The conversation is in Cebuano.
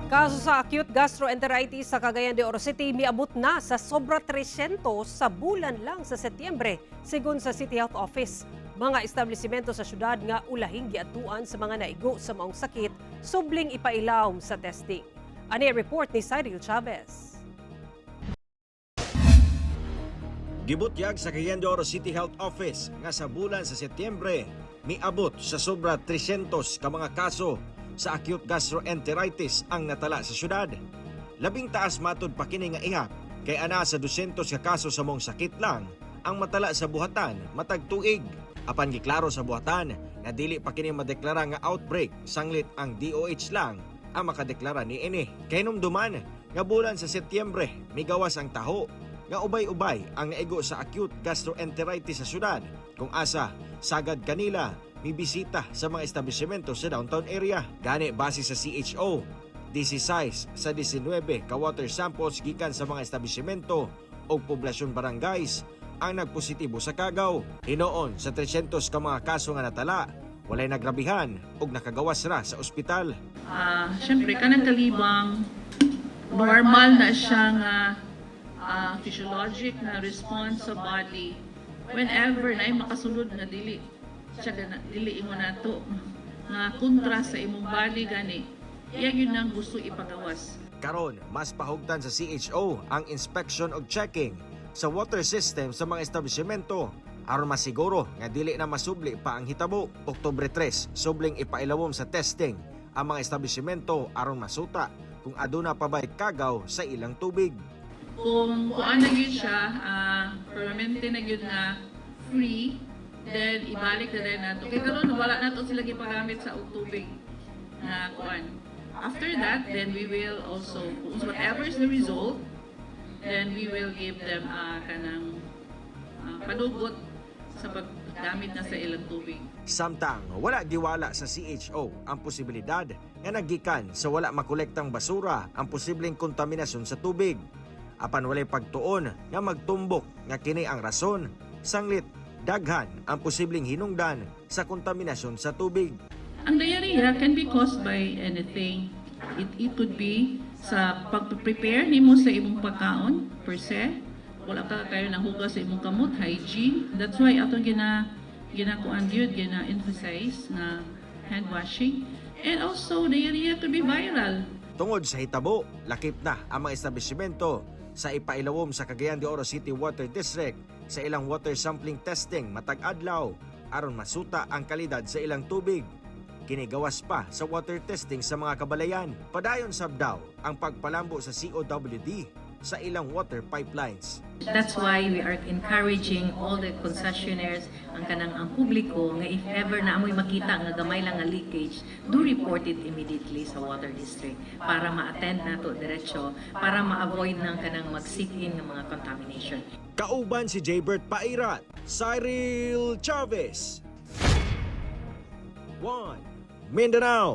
Kaso sa acute gastroenteritis sa Cagayan de Oro City miabot na sa sobra 300 sa bulan lang sa Setyembre, sigon sa City Health Office. Mga establishmento sa syudad nga ulahing giatuan sa mga naigo sa maong sakit, subling ipailawom sa testing. Ani report ni Cyril Chavez. Gibutyag sa Cagayan de Oro City Health Office nga sa bulan sa Setyembre miabot sa sobra 300 ka mga kaso sa acute gastroenteritis ang natala sa syudad. Labing taas matud pa kini nga ihap kay ana sa 200 ka kaso sa maong sakit lang ang matala sa buhatan matag tuig. Apan giklaro sa buhatan nga dili pa kini madeklara nga outbreak, sanglit ang DOH lang ang makadeklara niini. Kahinumduman nga bulan sa Setyembre migawas ang taho nga ubay-ubay ang naigo sa acute gastroenteritis sa syudad kung asa sagad kanila mibisita sa mga establishmento sa downtown area. Gani base sa CHO, 16 sa 19 ka water samples gikan sa mga establishmento o poblasyon barangays ang nagpositibo sa kagaw. Hinoon sa 300 ka mga kaso nga natala, walay nagrabihan ug nakagawas ra sa ospital. Syempre, kanang kalibang, normal na siya nga physiologic na response sa body whenever na makasulod nga dili siya dili ingon nato nga kontra sa imong body, gani iya yun ang gusto ipagawas. Karon, mas pahugtan sa CHO ang inspection og checking sa water system sa mga establishmento aron masiguro nga dili na masubli pa ang hitabo. Oktubre 3, subling ipailawom sa testing ang mga establishmento aron masuta kung aduna pa ba'y kagaw sa ilang tubig. Kung kuan na gyud siya, permanente na gyud nga free, then ibalik na din nato. Kay karon wala nato sila gipagamit sa og tubig na kuan. After that, then we will also, kung whatever is the result, then we will give them kanang padugot sa paggamit na sa ilang tubig. Samtang wala giwala sa CHO ang posibilidad nga nagikan sa wala makolektang basura ang posibleng kontaminasyon sa tubig. Apan walay pagtuon nga magtumbok nga kini ang rason, sanglit daghan ang posibleng hinungdan sa kontaminasyon sa tubig. Ang diarrhea can be caused by anything. It could be sa pag-prepare nimo sa imong pagkaon per se. Wala ka kayo nanghugas sa imong kamot, hygiene. That's why atong ginakuan gyud, gina-emphasize na hand washing. And also, diarrhea could be viral. Tungod sa hitabo, lakip na ang mga establishmento sa ipailawom sa Cagayan de Oro City Water District sa ilang water sampling testing matag adlaw aron masuta ang kalidad sa ilang tubig. Kini gawas pa sa water testing sa mga kabalayan. Padayon sab daw ang pagpalambo sa COWD sa ilang water pipelines. That's why we are encouraging all the concessionaires, ang kanang ang publiko, nga if ever na amoy makita nga gamay lang nga leakage, do report it immediately sa water district para ma-attend nato diretso, para ma-avoid ng kanang mag-seep in ng mga contamination. Kauban si Jaybert Pairat, Cyril Chavez. 1. Mindanao.